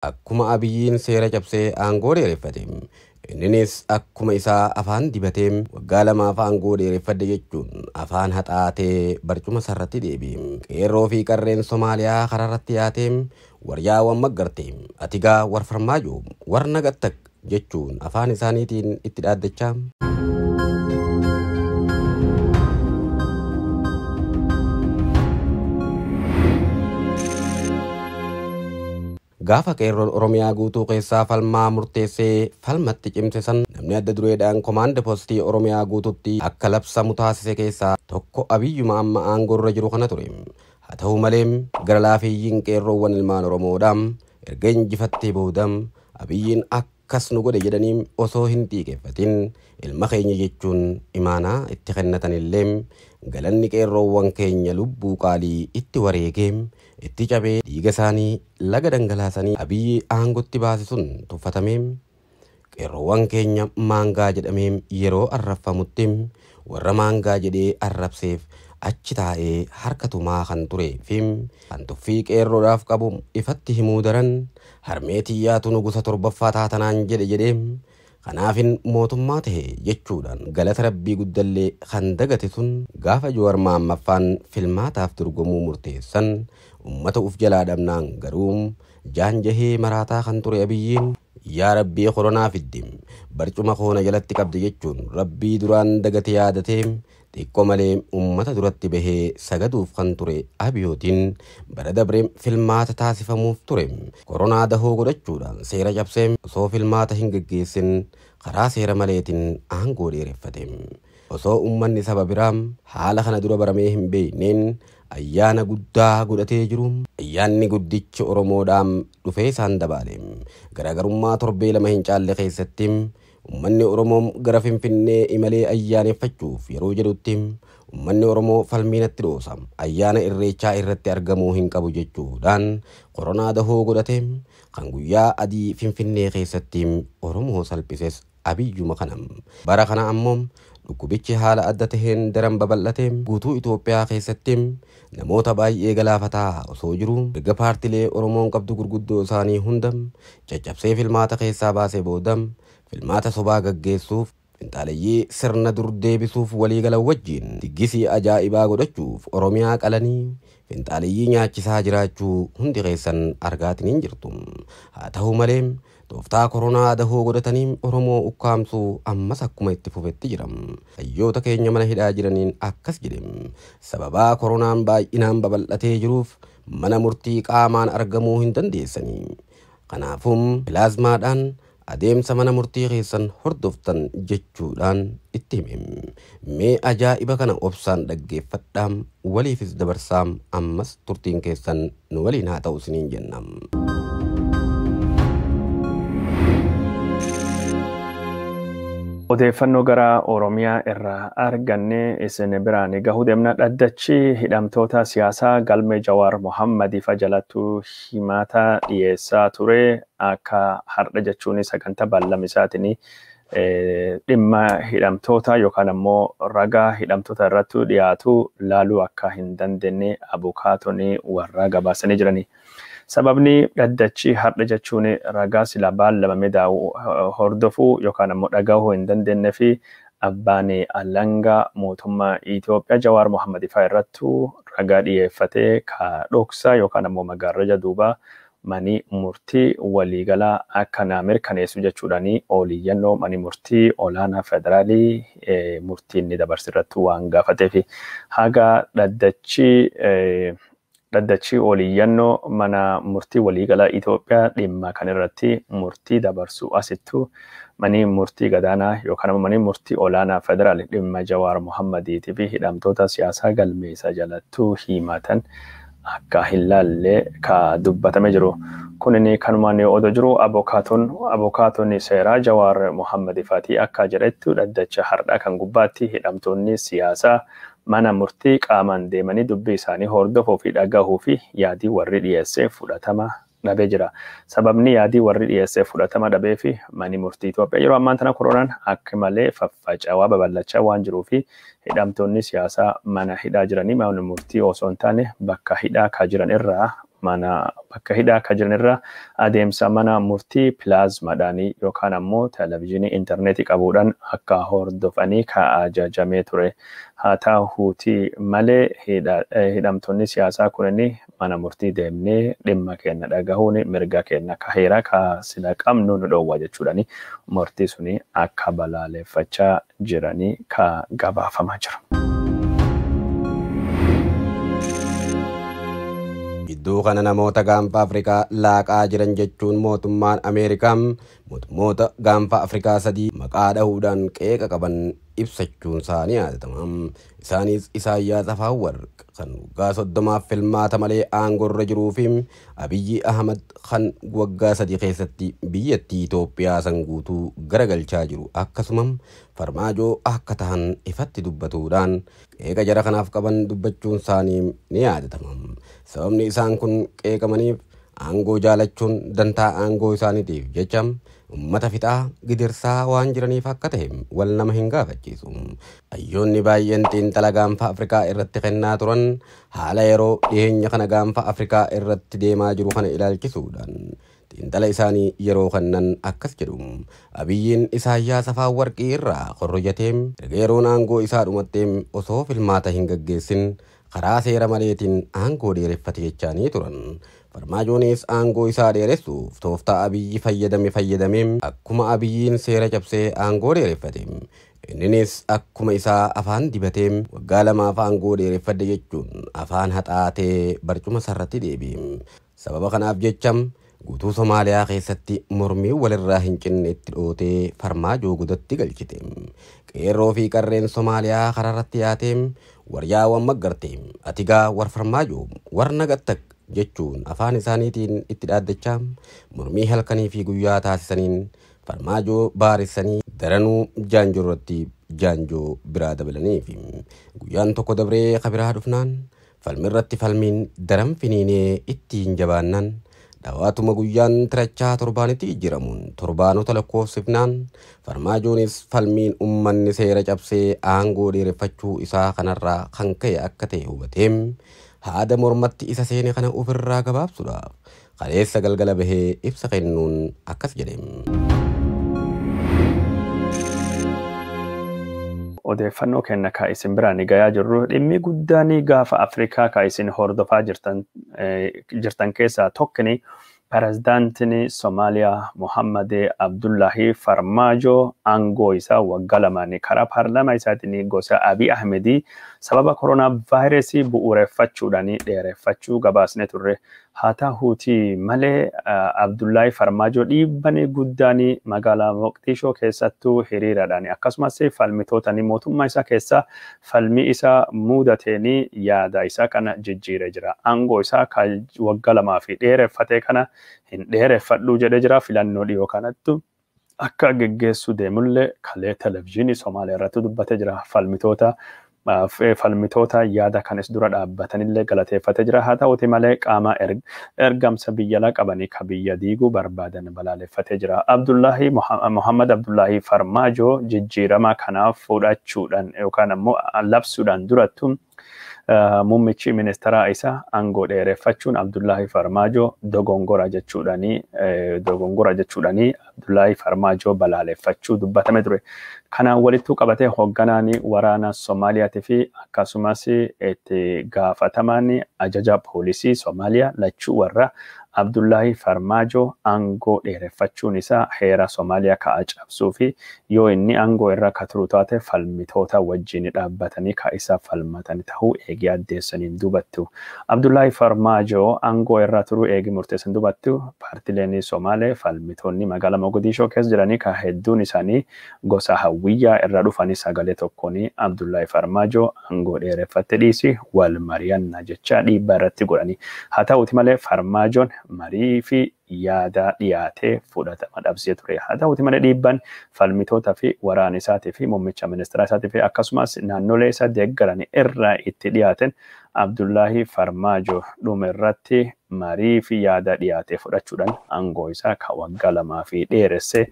Akkuma Abiyyiin seera cabsee aangoo dheereffate, inninis akkuma isaa afaan dibatee waggaa lamaaf aangoo dheereffadhe jechuun afaan haxaatee barcuma sarratti deebi'e. Qeerroo fi qarreen Somaaliyaa karaarratti yaatee waryaawwan maggarte atigaa war farmaajoo war nagattak jechuun afaan isaaniitiin itti dhaaddachaa. Gaafa qeerroon Oromiyaa guutuu keessaa falmaa murteessee falmatti cimse san namni adda dureedhaan komaand poostii Oromiyaa guututti akka labsamu taasise keessaa tokko Abiyyuma amma aangoorra jiru kana ture. Haa ta'u malee gara laafiyyiin qeerroowwan ilmaan Oromoodhaam erga injifattee boodam Abiyyiin akkas nu godhe jedhanii osoo hin xiiqeffatin ilma keenya jechuun imaanaa itti kennatanillee galanni qeerroowwan keenya lubbuu qaalii itti wareegee itti cabee dhiiga isaanii laga dhangalaasanii Abiyyi aangotti baasisuun tuffatamee qeerroowwan keenya maangaa jedhamee yeroo arrabfamutti warra maangaa jedhee arrabseef achi taa'ee harka tumaa kan ture fi kan tuffii qeerroodhaaf qabu ifatti himuu daran harmee xiyyaatu nugusa torbaffaa taatanaan jedhe jedhee kanaafin mootummaa tahe jechuudhaan galata rabbii guddallee kan dagate sun gaafa Jawaar Maammaffaan filmaataaf dorgomuu murteessan ummata uf jalaa dhabnaan garuu jaanjahee maraataa kan ture Abiyyiin yaa rabbii koronaa fiddi barcuma koona jalatti qabde jechuun rabbii duraan dagate yaadatee xiqqoo malee ummata duratti bahee sagaduuf kan ture Abiyootiin bara dabree filmaata taasifamuuf ture koronaa dahoo godhachuudhaan seera cabsee osoo filmaata hin geggeessin karaa seera maleetiin aangoo dheereffate. Osoo ummanni saba biraa haala kana dura baramee hin beekneen ayyaana guddaa godhatee jiru. Ayyaanni guddichi Oromoodhaan dhufee isaan dabaale. Garaagarummaa torbee lama hin caalle keessatti ummanni Oromoo gara Finfinnee imalee ayyaaneffachuuf yeroo jedhutti ummanni Oromoo falmiinatti dhoosa. Ayyaana irreechaa irratti argamuu hin qabu jechuudhaan koronaa dahoo godhate kan guyyaa adii Finfinnee keessatti Oromoo salphises Abiyyuma kana. Bara kana ammoo dhukkubichi haala adda taheen daran babal'ate guutuu Itoophiyaa keessatti namoota baay'ee galaafataa osoo jiru erga paartilee Oromoon qabdu gurguddoo isaanii hunda caccabsee filmaata keessaa baasee booda filmaata sobaa gaggeessuuf finxaaleyyii sirna dur deebisuuf waliigalan wajjin diggisii ajaa'ibaa godhachuuf Oromiyaa qalanii finxaaleyyii nyaachisaa jiraachuu hundi keessan argaatiin jirtu. Haa ta'u malee tooftaa koronaa dahoo godhatanii Oromoo ukkaamsuu ammas akkuma itti fufetti jira. Hayyoota keenya mana hidhaa jiraniin akkas jedhe. Sababaa koronaan baay'inaan babal'atee jiruuf mana murtii qaamaan argamuu hin dandeessanii. Kanaafuu pilaazmaadhaan adeemsa mana murtii keessan hordoftan jechuudhaan itti hime. Mee ajaa'iba kana obsaan dhaggeeffadhaam waliifis dabarsaam ammas turtiin keessan nu waliin haa ta'u isiniin jenna. Odeeffannoo gara Oromiyaa irraa arganne isin biraan gahuu deemna. Dhaddachi hidhamtoota siyaasaa galmee Jawaar Mohaammadii fa jalattu himata dhiyeessaa ture. Akka har'a jechuun sagantaa beellama isaatiin dhimma hidhamtoota yookaan ammoo ragaa hidhamtoota irratti dhiyaatu laaluu akka hin dandeenye abukaatonni warra gabaasanii jirani. Sababni dhaddachi har'a jechuun ragaa sila beellamame hordofuu yookaan ammoo dhagahuu hin dandeenye fi abbaan alangaa mootummaa Itoophiyaa Jawaar Mohaammadii fa'aa irrattu ragaa dhiyeeffatee ka dhoksa yookaan ammoo magaarraja duubaa mani murtii waliigalaa akka naa mirkaneessu jechuudhaani oliiyyannoo mani murtii olaanaa federaalii murtiin ni dabarsirrattu waan gaafateef haga dhaddachi oliiyyannoo mana murtii waliigalaa Itoophiyaa dhimma kanarratti murtii dabarsu asittu mani murtii gadaanaa yookaan ammoo mani murtii olaanaa federaal dhimma Jawaar Mohammadiitii fi hidhamtoota siyaasaa galmeessa jalattu himatan akka hin laalle ka dubbatame jiru. Kunin kanumaan odoo jiru abukaatonni seeraa Jawaar Mohammad faatii akka jedhettu dhaddacha har'aa kan gubbaatti hidhamtoonni siyaasaa mana murtii qaamaan deemanii dubbii isaanii hordofuu fi dhagahuu fi yaadii warri dhiyeessee fudhatama dhabee jira. Sababni yaadii warri dhiyeessee fudhatama dhabee fi mani murtii Itoophiyaa yeroo ammaan tana koronaan akka malee faffaca'aa babal'achaa waan jiruu fi hidhamtoonni siyaasaa mana hidhaa jiranii mana murtii osoo hin taane bakka hidhaa ka jiran irraa mana bakka hidhaa akka jiranirra adeemsa mana murtii pilaazmaadhaan yookaan ammoo televezyiinii intarneetii qabuudhaan akka hordofanii ka ajajamee ture. Haa ta'uutii malee hidhamtoonni siyaasaa kunniin mana murtii deemnee dhimma keenya dhagahuun mirga keenya akka heeraa ka sila qabnu nu dhoowwa jechuudhaan murtii suni akka balaaleffachaa jiranii ka gabaafamaa jiru. Gidduu kana namoota gaanfa Afrikaa laaqaa jiran jechuun mootummaan Ameerikaa mootummoota gaanfa Afrikaa sadii maqaa dhahuudhaan qeeqa qaban ibsachuun isaanii yaadatama. Isaanis Isaayyaas Afawarq kan waggaa 30 filmaata malee aangoorra jiruu fi Abiyyi Ahmad kan waggaa 3 keessatti biyyattii Itoophiyaa san guutuu garagalchaa jiru akkasuma Farmaajoo akka tahan ifatti dubbatuudhaan qeeqa jara kanaaf qaban dubbachuun isaanii ni yaadatama. Sababni isaan kun qeeqamaniif aangoo jaalachuun dantaa aangoo isaaniitiif jecha ummata fixaa gidirsaa waan jiraniif akka ta'e wal nama hin gaafachiisu. Hayyoonni baay'een xiinxala gaanfa Afrikaa irratti kennaa turan haala yeroo dhiyeenya kana gaanfa Afrikaa irratti deemaa jiru kana ilaalchisuudhaan xiinxala isaanii yeroo kennan akkas jedhu. Abiyyiin Isaayyaas Afawarqii irraa korrojatee erga yeroon aangoo isaa dhumattee osoo filmaata hin gaggeessin karaa seera maleetiin aangoo dheereffate jechaanii turan. Farmaajoonis aangoo isaa dheeressuuf tooftaa Abiyyi fayyadamee akkuma Abiyyiin seera cabsee aangoo dheereffate. Inninis akkuma isaa afaan dibatee waggaa 2 aangoo dheereffadhe jechuun afaan haxaatee barcuma sarratti deebi'e. Sababa kanaaf jecha guutuu Somaaliyaa keessatti mormii walirraa hin cinne itti dhootee Farmaajoo godatti galchite. Qeerroo fi qarreen Somaaliyaa karaarratti yaatee waryaawwan maggarte atigaa war Farmaajoo war nagattak jechuun afaan isaaniitiin itti dhaaddachaa mormii halkanii fi guyyaa taasisaniin Farmaajoo baarissanii daranuu jaanjoo irratti jaanjoo biraa dabalanii fi guyyaan tokko dabree kabiraa dhufnaan falmirratti falmiin daran finiinee ittiin jabaannaan dhawaatuma guyyaan tirachaa torbaanitti jijjiiramuun torbaanota lakkoofsifnaan Farmaajoonis falmiin ummanni seera cabsee aangoo dheereffachuu isaa kanarraa kan ka'e akka ta'e hubatee haada mormatti isa seene kana ofirraa gabaabsuudhaaf kaleessa galgala bahee ibsa kennuun akkas jedhe. Odeeffannoo kenna ka isin biraan gayaa jirru dhimmi guddaan gaafa Afrikaa ka isin hordofaa jirtan keessaa tokkini pirezidaantiin Somaaliyaa Mohammad Abdullahi Farmaajoo aangoo isaa waggaa 2 karaa paarlaamaa isaatiin gosa Abiy Ahmedii sababa koronaa vaayirasii bu'uureffachuudhaan dheereffachuu gabaasne turre. Haa ta'uutii malee Abdullahi Farmaajoo dhiibban guddaan magaalaa Moqdishoo keessattuu hiriiraadhaan akkasumas falmitoota mootummaa isaa keessa falmii isaa mudateen yaada isaa kana jijjiiree jira. Aangoo isaa waggaa 2 fi dheereffate kana hin dheereffadhu jedhee jira. Filannoo dhiyoo kanattu akka geggeessu deemullee kalee televezyiinii Somaaliyaa irratti dubbatee jira. Falmitoota yaada kanis dura dhaabbatanillee galateeffatee jira. Haa ta'uuti malee qaama ergamsa biyya alaa qabanii ka biyya diiguu barbaadan balaaleffatee jira. Abdullahi Mohammad Abdullahi Farmaajoo jijjiirama kanaaf fudhachuudhaan yookaan ammoo labsuudhaan durattu muummichi ministeeraa isaa aangoo dheereffachuun Abdullahi Farmaajoo dogongora jechuudhaanii Abdullahi Farmaajoo balaaleffachuu dubbatame ture. Kanaan walittuu qabatee hoogganaan waraana Soomaaliyaatii fi akkasumas itti gaafatamaan ajaja poolisii Soomaaliyaa lachuu warra Abdullahi Farmaajoo aangoo dheereffachuun isaa heera Soomaaliyaa ka'a cabsuu fi yoo inni aangoo irra ka turu taate falmitoota wajjin dhaabbatanii ka isa falmatan ta'uu eegee addeessaniin dubattu. Abdullahi Farmaajoo aangoo irra turuu eegee murteessan dubattu paartileen Somaalee falmitoonni magaalaa Mogadishoo keessa jiranii ka hedduun isaanii gosa hawwiyyaa irra dhufanii sagalee tokkoon Abdullahi Farmaajoo aangoo dheereffatte dhiisi wal mari'anna jecha dhiibbaa irratti godhanii. Haa ta'uuti malee Farmaajoon marii fi yaada dhiyaatee fudhatama dhabsee ture. Haa ta'uuti malee dhiibbaan falmitoota fi waraana isaatii fi muummicha ministeera isaatii fi akkasumas naannolee isa deeggaran irraa itti dhiyaateen Abdullahi Farmaajoo dhuma irratti marii fi yaada dhiyaatee fudhachuudhaan aangoo isaa kan waggaa 2 fi dheeressee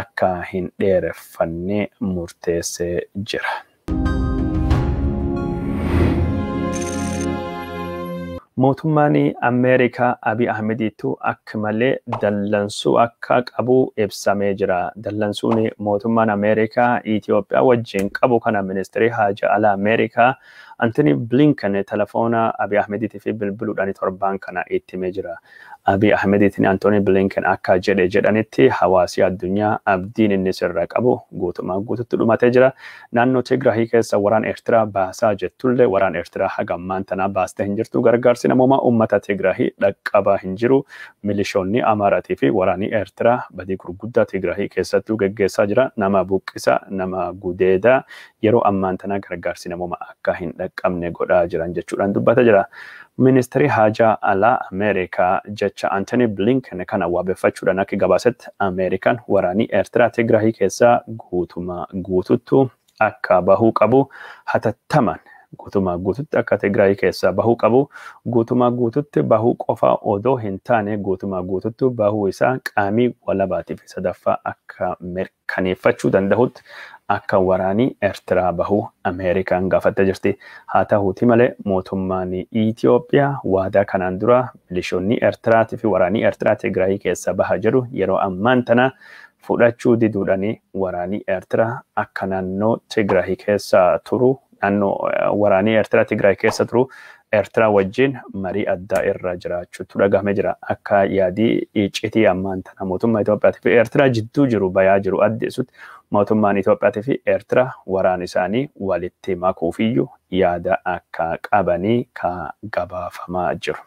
akka hin dheereffanne murteessee jira. Mootummaan Ameerikaa Abiy Ahmediitu akka malee dallansuu akka qabu ibsamee jira. Dallansuun mootummaan Ameerikaa Itoophiyaa wajjin qabu kana ministeerri haja alaa Ameerikaa Antony Blinken telefoona Abiy Ahmediitiif bilbiluudhaan torbaan kana itti himee jira. Abiy Ahmediitiin Antony Blinken akka jedhe jedhanitti hawaasi addunyaa abdiin inni sirra qabu guutumaa guututti dhumatee jira. Naannoo Tigraahii keessa waraan Eertiraa baasaa jettullee waraan Eertiraa haga ammaan tanaa baastee hin jirtu. Gargaarsi namoomaa uummata Tigraahii dhaqqabaa hin jiru. Milishoonni Amaaraatii fi waraanni Eertiraa badii gurguddaa Tigraahii keessattuu geggeessaa jira. Nama buqqisa, nama gudeedaa yeroo ammaan tanaa gargaarsi namoomaa akka hin dhaqqabne godhaa jiran jechuudhaan dubbata jira. Ministeerri haajaa alaa Ameerikaa jecha Antony Blinken kana wabeeffachuudhaan akka gabaasetti Ameerikaan waraanni Eertiraa Tigraahii keessaa guutumaa guututtu akka bahuu qabu hatattaman guutumaa guututti akka Tigraahii keessaa bahuu qabu guutumaa guututti bahuu qofa odoo hin taane guutumaa guututti bahuu isaa qaamii walabaatiif sadaffaa akka mirkaneeffachuu danda'utti akka waraanii Eertiraa bahuu Ameerikaan gaafattee jirti. Haa ta'uuti malee mootummaan Itoophiyaa waadaa kanaan dura milishoonni Eertiraatii fi waraanii Eertiraa Tigraahii keessa baha jedhu yeroo ammaan tana fudhachuu diduudhaan waraanii Eertiraa akka naannoo Tigraahii keessa turu naannoo waraanii Eertiraa Tigraay keessa turu Eertiraa wajjin marii addaa irra jiraachuutu dhagahame jira. Akka yaadii iccitii ammaan tana mootummaa Itoophiyaatii fi Eertiraa jidduu jiru bayaa jiru addeessutti mootummaan Itoophiyaatii fi Eertiraa waraan isaanii walitti makuufiyyuu yaada akka qabanii ka gabaafamaa jiru.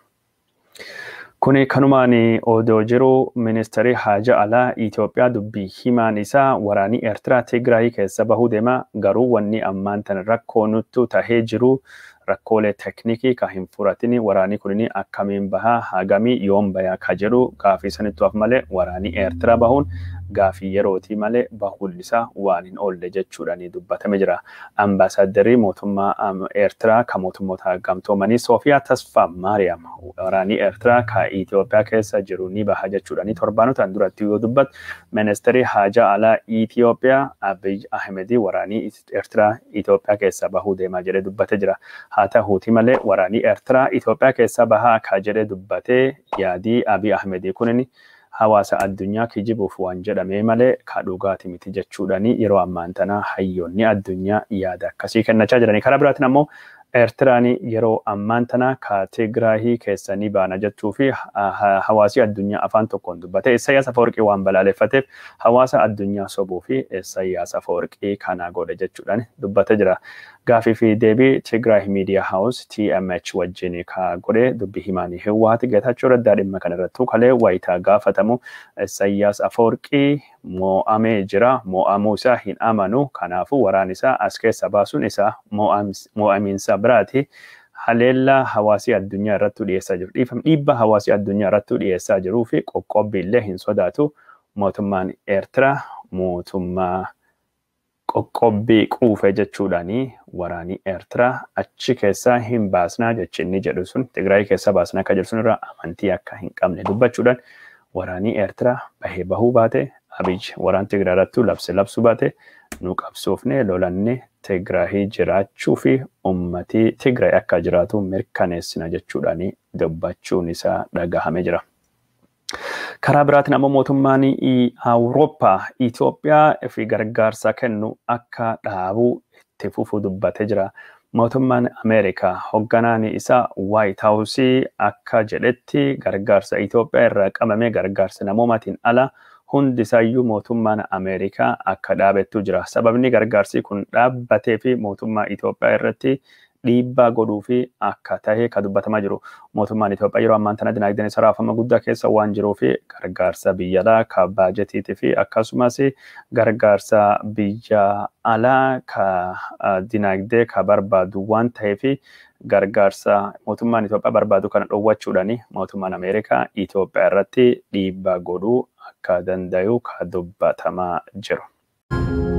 Kuni kanumaan odoo jiru ministeerri haja alaa Itoophiyaa dubbii himaan isaa waraanii Eertiraa Tigraayii keessa bahuu deema. Garuu wanni ammaan tana rakkoo nuttu tahee jiru rakkoolee teknikii ka hin furatin waraanii kunini akkamiin bahaa hagamii yoom bayaa ka jedhu gaafii sanittu af malee waraanii Eertiraa bahuun gaafii yerootii malee bahuun isaa waan hin oolle jechuudhaan dubbatame jira. Ambaasaaddarri mootummaa Eertiraa ka mootummoota gamtoomanii Soofiyaa Tasfaa Maariyaam waraanii Eertiraa ka Itoophiyaa keessa jiru ni baha jechuudhaan torbaanotaan duratti yoo dubbatu ministeerri haajaa alaa Itoophiyaa Abiy Ahmedii waraanii Eertiraa Itoophiyaa keessa bahuu deemaa jedhee dubbate jira. Haa ta'uuti malee waraanii Eertiraa Itoophiyaa keessa bahaa ka jedhee dubbatee yaadii Abiy Ahmedii kunin hawaasa addunyaa kijibuuf waan jedhamee malee ka dhugaati miti jechuudhaan yeroo ammaan tana hayyoonni addunyaa yaada akkasii kennachaa jirani. Karaa biraatiin ammoo Eertiraan yeroo ammaan tana ka Tigraahii keessa ni baana jechuu fi hawaasi addunyaa afaan tokkoon dubbate Isaayyaas Afawarqii waan balaaleffateef hawaasa addunyaa sobuu fi Isaayyaas Afawarqii kana godhe jechuudhaan dubbate jira. Gaafii fi deebii Tigraay Media House TMH wajjin ka godhe dubbii himaanii Hiwaati Geetaachoo Raddaa dhimma kana irrattuu kalee wayitaa gaafatamu Isaayyaas Afawarqii moo'amee jira. Moo'amuu isaa hin amanu. Kanaafuu waraan isaa as keessa baasuun isaa moo'amiinsa biraati. Haleellaa hawaasii addunyaa irrattuu dhiyeessaa jiru. Dhiibbaa hawaasii addunyaa irrattuu dhiyeessaa jiruu fi qoqqobbii illee hin sodaatu. Mootummaan Eertiraa mootummaa qoqqobbii quufe jechuudhaani waraanii Eertiraa achi keessaa hin baasnaa jechi inni jedhu sun Tigraay keessaa baasnaa akka jedhu sun irraa amantii akka hin qabne dubbachuudhaan waraanii Eertiraa bahee bahuu baate Abiy waraan Tigraay irrattuu labse labsuu baate nu qabsoofne lolanne Tigraahii jiraachuu fi uummatii Tigraay akka jiraatu mirkaneessina jechuudhaan dubbachuun isaa dhagahame jira. Karaa biraatiin ammoo mootummaan Awurooppaa Itoophiyaa fi gargaarsa kennu akka dhaabuu itti fufuu dubbatee jira. Mootummaan Ameerikaa hoogganaan isaa White House akka jedhetti gargaarsa Itoophiyaa irraa qabame gargaarsa namoomaatiin ala hundisaayyuu mootummaan Ameerikaa akka dhaabettu jira. Sababni gargaarsi kun dhaabbatee fi mootummaa Itoophiyaa irratti dhiibbaa godhuu fi akka tahe ka dubbatamaa jiru. Mootummaan Itoophiyaa yeroo ammaan tana dinagdeen isaa raafama guddaa keessa waan jiruu fi gargaarsa biyya alaa ka baajetiitii fi akkasumas gargaarsa biyya alaa ka dinagdee ka barbaadu waan ta'eef gargaarsa mootummaan Itoophiyaa barbaadu kana dhoowwachuudhaan mootummaan Ameerikaa Itoophiyaa irratti dhiibbaa godhuu akka danda'u ka dubbatamaa jiru.